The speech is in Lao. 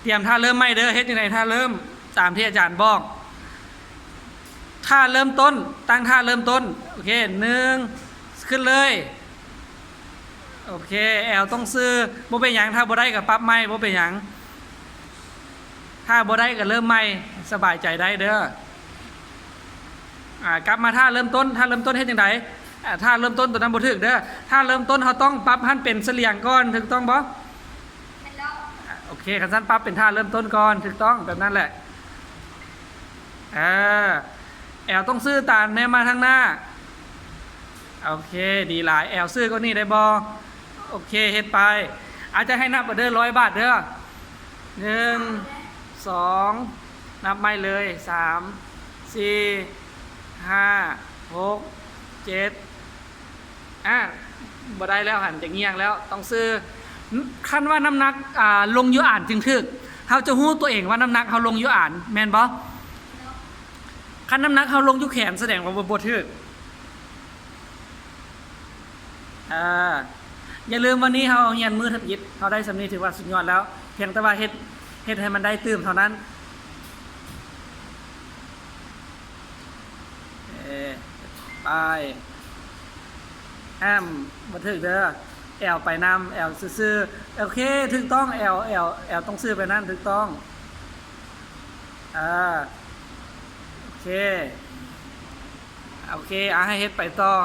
ຕຽມທ່າເລີ່ມໃໝ່ເດີ. ເຮັດຈັ່ງໃດທ່າເລີ່ມ? ຕາມທີ່ອາຈານບອກ. ທ່າເລີ່ມຕົ້ນ, ຕັ້ງທ່າເລີ່ມຕົ້ນ. ໂອເຄ ໜຶ່ງ ຂຶ້ນເລີຍ. ໂອເຄ ແອວຕ້ອງຊື່. ບໍ່ເປັນຫຍັງ, ຖ້າບໍ່ໄດ້ກໍປັບໃໝ່, ບໍ່ເປັນຫຍັງ. ຖ້າບໍ່ໄດ້ກໍເລີ່ມໃໝ່, ສະບາຍໃຈໄດ້ເດີ. ອາ ກັບມາທ່າເລີ່ມຕົ້ນ. ທ່າເລີ່ມຕົ້ນເຮັດຈັ່ງໃດ? ອາ ທ່າເລີ່ມຕົ້ນຕົວນັ້ນບໍ່ຖືກເດີ. ທ່າເລີ່ມຕົ້ນເຮົາຕ້ອງປັບຫັ້ນເປັນສະຫຼຽງກ່ອນ, ຖືກຕ້ອງບໍ່? ແມ່ນແລ້ວ. ອາ ໂອເຄ ຄັນຊັ້ນປັບເປັນທ່າເລີ່ມຕົ້ນກ່ອນ, ຖືກຕ້ອງ ແບບນັ້ນແຫຼະ. ເອີ ແອວຕ້ອງຊື່ຕາແນມມາທາງໜ້າ. ໂອເຄ ດີຫຼາຍ. ແອວຊື່ກວ່ານີ້ໄດ້ບໍ່? ໂອເຄ ເຮັດໄປ. ອາດຈະໃຫ້ນັບເອົາເດີ ຮ້ອຍບາດເດີ. ໜຶ່ງ ສອງ ນັບໃໝ່ເລີຍ. ສາມ ສີ່ ຫ້າ ຫົກ ເຈັດ ອາ ບໍ່ໄດ້ແລ້ວຫັ້ນ, ຈະງ່ຽງແລ້ວ. ຕ້ອງຊື່ ຄັນວ່ານ້ຳໜັກ ອາ ລົງຢູ່ອານຈຶ່ງຖືກ. ເຮົາຈະຮູ້ຕົວເອງວ່ານ້ຳໜັກເຮົາລົງຢູ່ອານ, ແມ່ນບໍ່? ຄັນນ້ຳໜັກເຮົາລົງຢູ່ແຂນ ສະແດງວ່າບໍ່ ບໍ່ຖືກ. ອາ ຢ່າລືມ ວັນນີ້ເຮົາຮຽນມື້ທຳອິດ, ເຮົາໄດ້ສ່ຳນີ້ຖືວ່າສຸດຍອດແລ້ວ. ພຽງແຕ່ວ່າເຮັດ ເຮັດໃຫ້ມັນໄດ້ຕື່ມເທົ່ານັ້ນ. ເອີ ໄປ ແອມ ບໍ່ຖືກເດີ. ແອວໄປນຳ, ແອວຊື່ໆ. ໂອເຄ ຖືກຕ້ອງ. ແອວ ແອວ ແອວຕ້ອງຊື່ໄປນັ້ນ, ຖືກຕ້ອງ. ອາ ໂອເຄ ໂອເຄ ອາ ໃຫ້ເຮັດໄປຕໍ່.